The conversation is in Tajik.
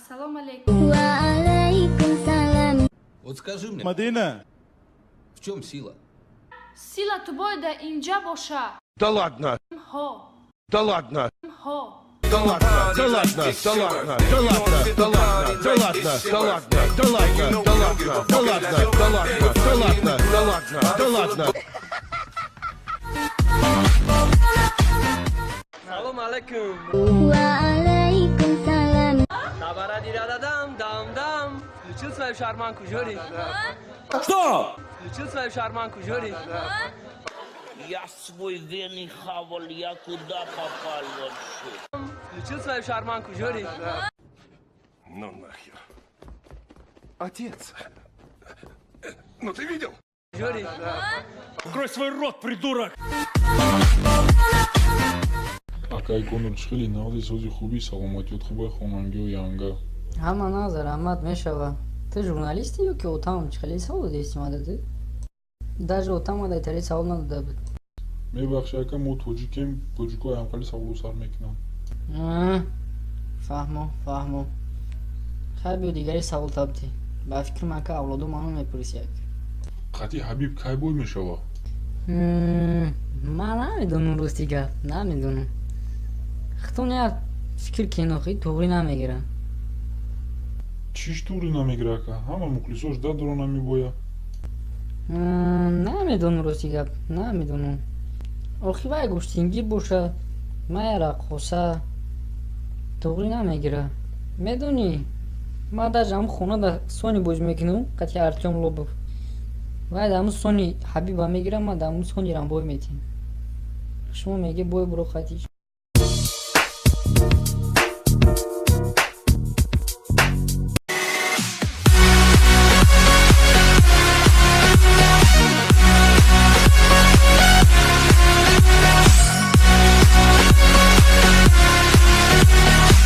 Ассалому алейкум. Ва алайкум салам. Вот скажи мне, Мадина, в чем сила? Сила ту бояд дар инҷа боша. Да ладно, Ҳо. да ладно, Ҳо. да ладно, да ладно, да ладно, да ладно, да ладно, да ладно, да ладно, да ладно, да ладно, да ладно, да ладно, да ладно, да ладно, да ладно. Салом алейкум. Ва алайкум салам. Дабара-дира-да-дам, дам-дам. Включил свою шарманку, Жори. Что? Включил свою шарманку, Жори. Я свой вены хавал, я куда попал вообще? Включил свою шарманку, Жори. Ну нахер. Отец. Ну ты видел? Жори. Открой свой рот, придурок! Акай Конор, чӣ хеле нағзи, сози, хубӣ, саломатиёт хубай, хонангиҳо янга? Ҳама нағз, раҳмат, мешава. Ту журналистӣ ё ки отам? Чӣ хеле савол додисти мада ту? Даже отам мада итали савол надода буд. Мебахши, ака, мо тоҷикем, тоҷикҳо ҳамхели саволу сар мекунанд. Фаҳмо, фаҳмо. Хайр, биё, дигари савол табдӣ. Ба фикрам, ака, авлодо ману мепурси як. Қатъи Ҳабиб кай бой мешава? Ман намедонам, рости гап, намедонам. Хитон як фикр кинохи туғрӣ намегирам. Чиш туғрӣ намегира, ака? Ҳама мухлисош дадро намебоя. Намедонам, рости гап, намедонам. Охи вай гӯштингир боша, мая раққоса, туғрӣ намегира. Медонӣ, ман даже ҳамн хона сони бозӣ мекунам қати Артём Лобов. Вай дар ҳамн сони Ҳабиба мегирам, ман дар ҳамн сони рам бой метиҳем. Шумо меги бой буро қатиш.